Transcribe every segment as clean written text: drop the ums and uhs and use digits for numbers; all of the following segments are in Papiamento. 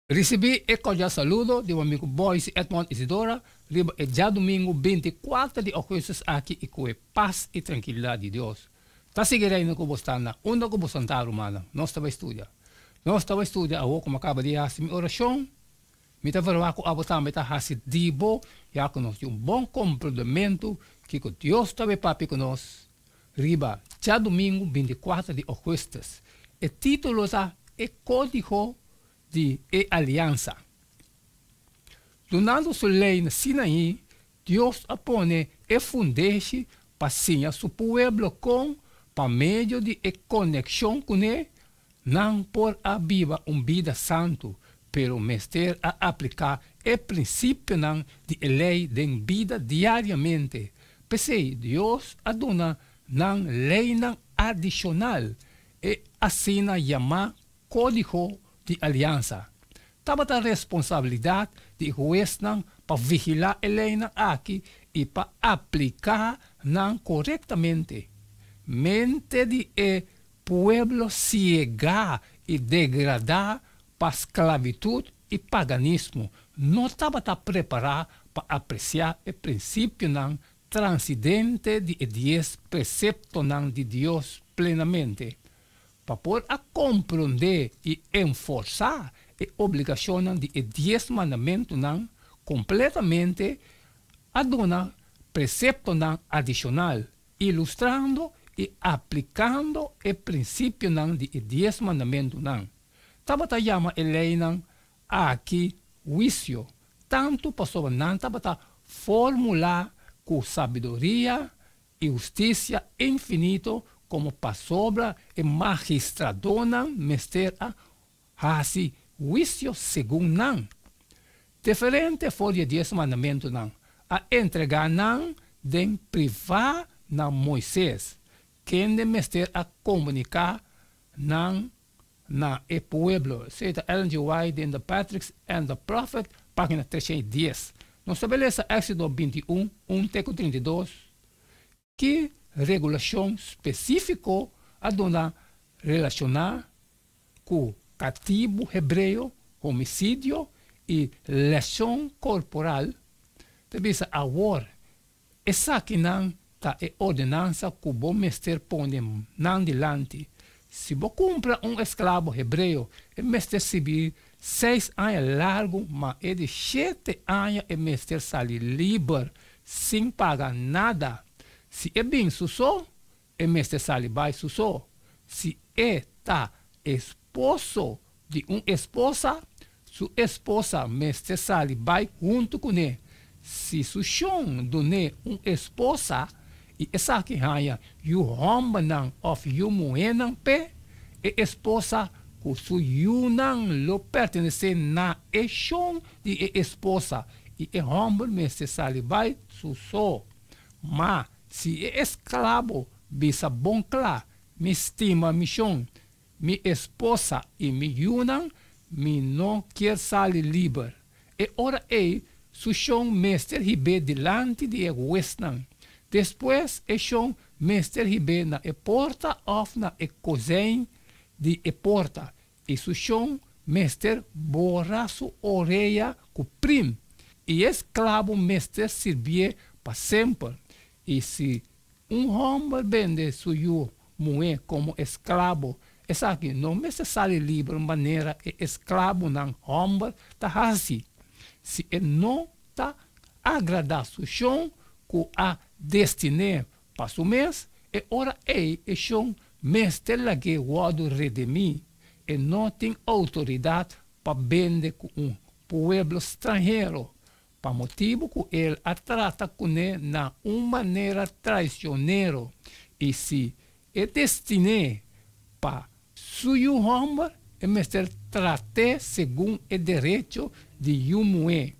Risibí e kordial saludo di bo amigu Boyce Edmond Isidora riba e djadumingu 24 di ougùstùs aki i ku e pas i trankilidat di Dios ta sigui reina ku bo sta na unda ku bo santá rumannan. Nos ta bai studia. Nos ta bai studia awor ku mi a kaba di hasi mi orashon. Mi ta verwagt ku abo tambe ta hasi di bo ya ku nos tin un bon komprondementu kiko Dios ta bai papia ku nos riba djadumingu 24 di ougùstùs. E título ta E Kódigo di e Aliansa. Dunando su lei na Sinaí, Dios a pone e fundeshi pa siña su pueblo kon, pa medio di e konekshon kuné, nan por a biba un bida santu, pero mester a apliká e prinsipionan di e lei den bida diariamente. P'esei, Dios a duna nan leinan adishonal, e asina yamá Kódigo di Aliansa. Tabata responsabilidat di e huesnan pa vigilá e leinan aki i pa apliká nan korektamente. Mente di e pueblo siegá i degradá pa sklabitut i paganismo no tabata prepará pa apresiá e prinsipionan transidente di e dies preseptonan di Dios plenamente. Pa por a komprondé i enforsá e obligashonnan di e Dies Mandamentunan kompletamente, a duna preseptonan adishonal, ilustrando i aplikando e prinsipionan di e Dies Mandamentunan. Tabata yama e leinan aki huisio, tantu pasobra nan tabata formulá ku sabiduria i hustisia infinito komo pasobra e magistradonan mester a hasi huisio segun nan. Diferente for di e Dies Mandamentunan, a entregá nan den privá na Moises, kende mester a komuniká nan na e pueblo. Esei ta Ellen G. White den The Patriarchs and the Prophet, página 310. Nos ta lesa Éxodo 21, 1 te ku 32. Ki regulashon spesífiko a duna relashoná ku katibu hebreo, homisidio i leshon korporal? Ta bisa awor, Esakinan ta e ordenansa ku bo mester pone nan dilanti, Si bo kumpra un esklabo hebreo, e mester sirbi seis aña largu, ma e di shete aña e mester sali liber sin paga nada. Si e bin su so, e mester sali bai su so. Si e ta esposo di un esposa, su esposa mester sali bai huntu kuné. Si su shon dun'é un esposa i esaki haña yu hòmbernan òf yu muhénan p'e, e esposa ku su yunan lo pertenesé na e shon di e esposa i e hòmber mester sali bai su so. Ma si e esklabo bisa bon kla, Mi stima mi shon, mi esposa i mi yunan, mi no kier sali liber. E ora ei su shon mester hib'é dilanti di e huesnan. Despues e shon mester hib'é na e porta òf na e kozijn di e porta, i su shon mester bora su orea ku prim, i e sklabo mester sirbié pa semper. I si un hòmber bende su yu muhé komo esklabo, esaki no mester sali liber manera e esklabonan hòmber ta hasi, si e no ta agradá su shon ku a destin'é pa su mes, e ora ei e shon mester lag'é wòrdu redimí. E no tin outoridat pa bende ku un pueblo stranhero, pa motibu ku el a trata kuné na un manera traisionero, i si e destin'é pa su yu hòmber, e mester trat'é segun e derecho di yu muhé.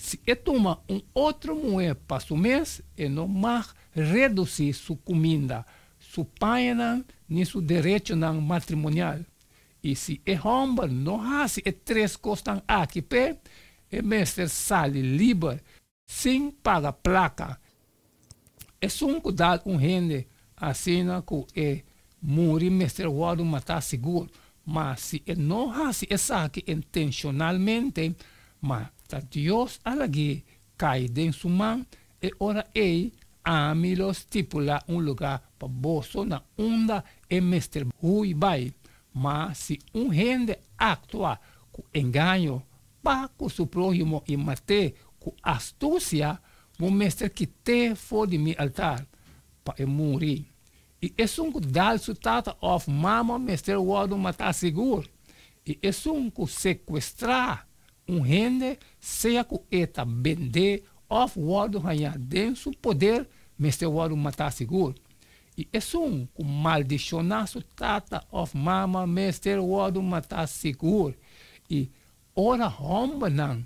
Si e tuma un otro muhé pa su mes, e no mag redusí su kuminda, su pañanan ni su derechonan matrimonial. I si e hòmber no hasi e tres kosnan aki p'e, e mester sali liber sin paga plaka. Esun ku dal un hende asina ku e muri mester wòrdu matá sigur. Ma si e no hasi esaki intenshonalmente, ma ta Dios a lag'é kai den su man, e ora ei ami lo stipulá un lugá pa boso na unda e mester hui bai. Ma si un hende aktua ku engaño pa ku su próhimo i mat'é ku astusia, bo mester kit'é for di mi altar, pa e muri. I esun ku dal su tata òf mama mester wòrdu matá sigur. I esun ku sekuestrá un hende, sea ku e ta bendé òf wòrdu hañá den su poder, mester wòrdu matá sigur. I esun ku maldishoná su tata òf mama mester wòrdu matá sigur. I ora hòmbernan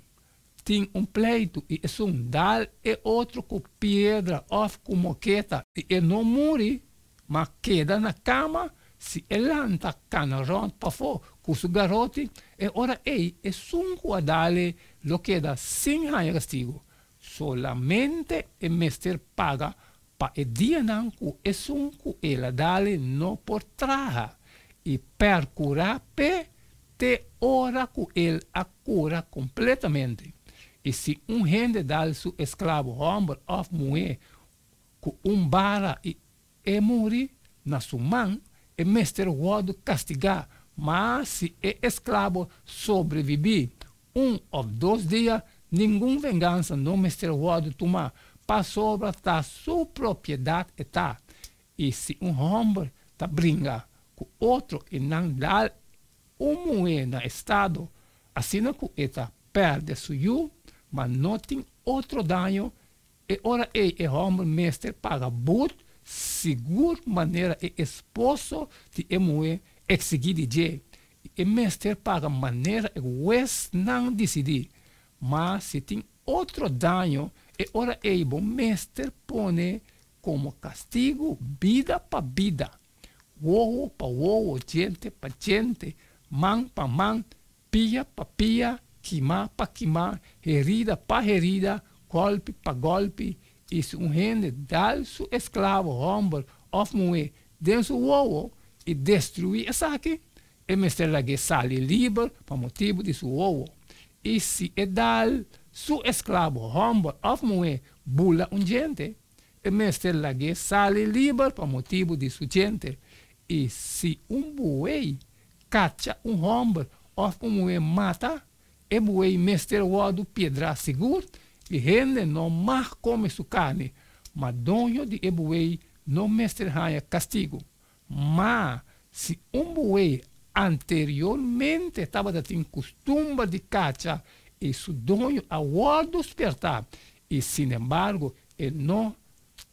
tin un pleitu i esun dal e otro ku piedra òf ku moketa i e no muri, ma keda na kama, si e lanta kana rònt pafó ku su garoti, e ora ei esun ku a dal e lo keda sin haña kastigu. Solamente e mester paga pa e dianan ku esun ku el a dal e no por traha i pèrkurá p'e te ora ku el a kura kompletamente. I si un hende dal su esklabo hòmber òf muhé ku un bara i e muri na su man, e mester wòrdu kastigá, ma si e esklabo sobrebibí un òf dos dia, ningun vengansa no mester wòrdu tumá, pasobra ta su propiedat e ta. I si un hòmber ta bringa ku otro i nan dal un muhé na estado asina ku e ta pèrdè su yu, ma no tin otro daño, e ora ei e hòmber mester paga but sigur manera e esposo di e muhé eksigí di dje, i e mester paga manera e huesnan disidí. Ma si tin otro daño, e ora ei bo mester pone komo kastigu bida pa bida, wowo pa wowo, djente pa djente, man pa man, pia pa pia, kimá pa kimá, herida pa herida, gòlpi pa gòlpi, i si un hende dal su esklabo hòmber òf muhé den su wowo i destruí esaki, e mester lag'é sali liber pa motibu di su wowo. I si e dal su esklabo hòmber òf muhé bula un djente, e mester lag'é sali liber pa motibu di su djente. I si un buey kacha un hòmber òf un muhé mata, e buey mester wòrdu piedrá sigur, i hende no mag kome su karni, ma doño di e buey no mester haña kastigu. Ma si un buey anteriormente tabata tin kustumber di kacha i su doño a wòrdu spèrtá i sinembargo e no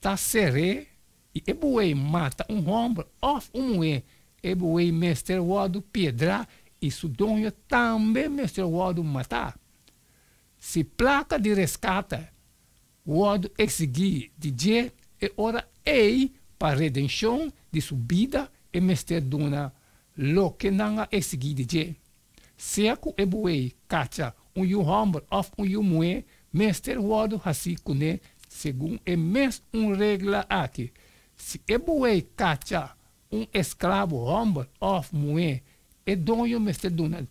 ta ser'é i e buey mata un hòmber òf un muhé, e buey mester wòrdu piedrá i su doño tambe mester wòrdu matá. Si plaka di reskate wòrdu eksigí di dje e ora ei pa redenshon di su bida e mester duna loke nan a eksigí di dje. Sea ku e buey kacha un yu hòmber òf un yu muhé mester wòrdu hasí kuné segun e mes un regla aki. Si e buey kacha un esklabo hòmber òf muhé e doño mester duna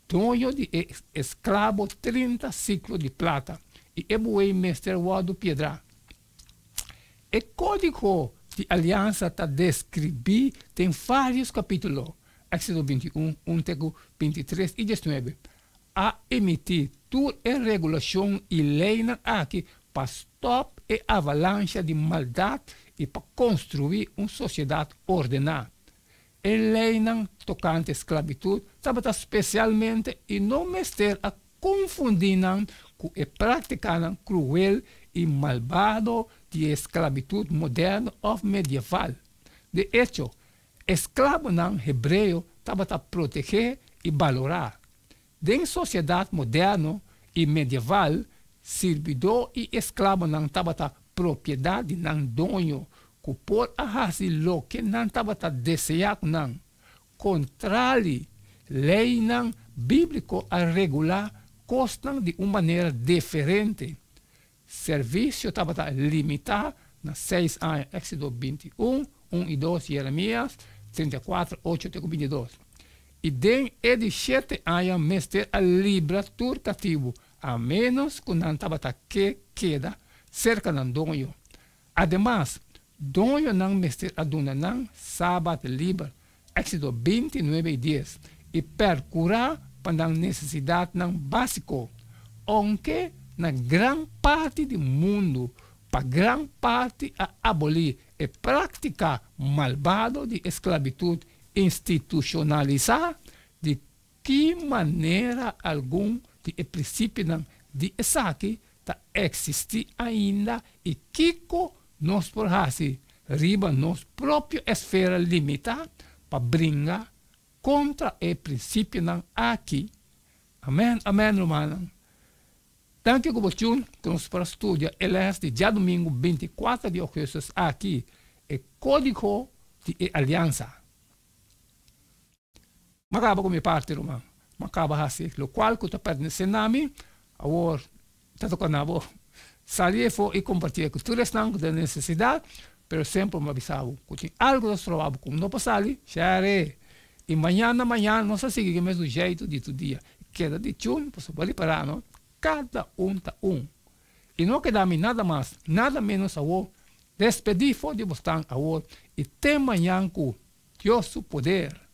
Doño di e esklabo 30 siklo di plata, i e buey mester wòrdu piedrá. E kódigo di aliansa ta deskribí den vários kapítulo, Éksodo 21, un te ku 23 i 19. A emití tur e regulashon i leinan aki pa stòp e avalansha di maldat i pa konstruí un sosiedat ordená. E leinan tokante sklabitut tabata spesialmente i no mester a konfundí nan ku e práktikanan kruel i malbado di e sklabitut moderno òf medieval. De echo, esklabonan hebreo tabata protegé i balorá. Den sosiedat moderno i medieval, sirbidó i esklabonan tabata propiedat di nan doño ku por a hasi loke nan tabata deseá ku nan. Kontrali, leinan bíbliko a regulá kosnan di un manera diferente. Servisio tabata limitá na seis aña, Éksodo 21, un i dos, Jeremias 34, ocho te ku 22. I den e di shete aña mester a libra tur katibu, a ménos ku nan tabata ke keda serka nan doño. Ademas, doñonan mester a duna nan sabat liber, Éxodo 29 i dies, i perkurá pa nan nesesidatnan básiko. Ounke na gran parti di mundu pa gran parti a abolí e práktika malbado di esklabitut institushonalisá, di ki manera algun di e prinsipionan di esaki ta eksistí ainda i kiko nos por hasi riba nos propio esfera limitá pa bringa kontra e prinsipionan aki? Amèn, amèn, rumannan. Danki ku bo tune ku nos por a studia e lès di djadumingu 24 di ougùstùs aki, e kódigo di e aliansa. M'a kaba ku mi parti, ruman. M'a kaba hasi lokual ku ta pertenesé na mi. Awor ta toka na bo sali efo i kompartié ku tur esnan ku ta den nesesidat. Pero semper m'a bisa bo ku tin algu ta stroba bo ku no por sali, share. I mañana mañana nos a sigui ku e mesun jeitu di tur dia. Keda di tune pasobra bo ripará no, kada un ta un. I no keda mi nada mas, nada ménos awor. Despedí for di bosnan awor i te mañan ku Dios su poder.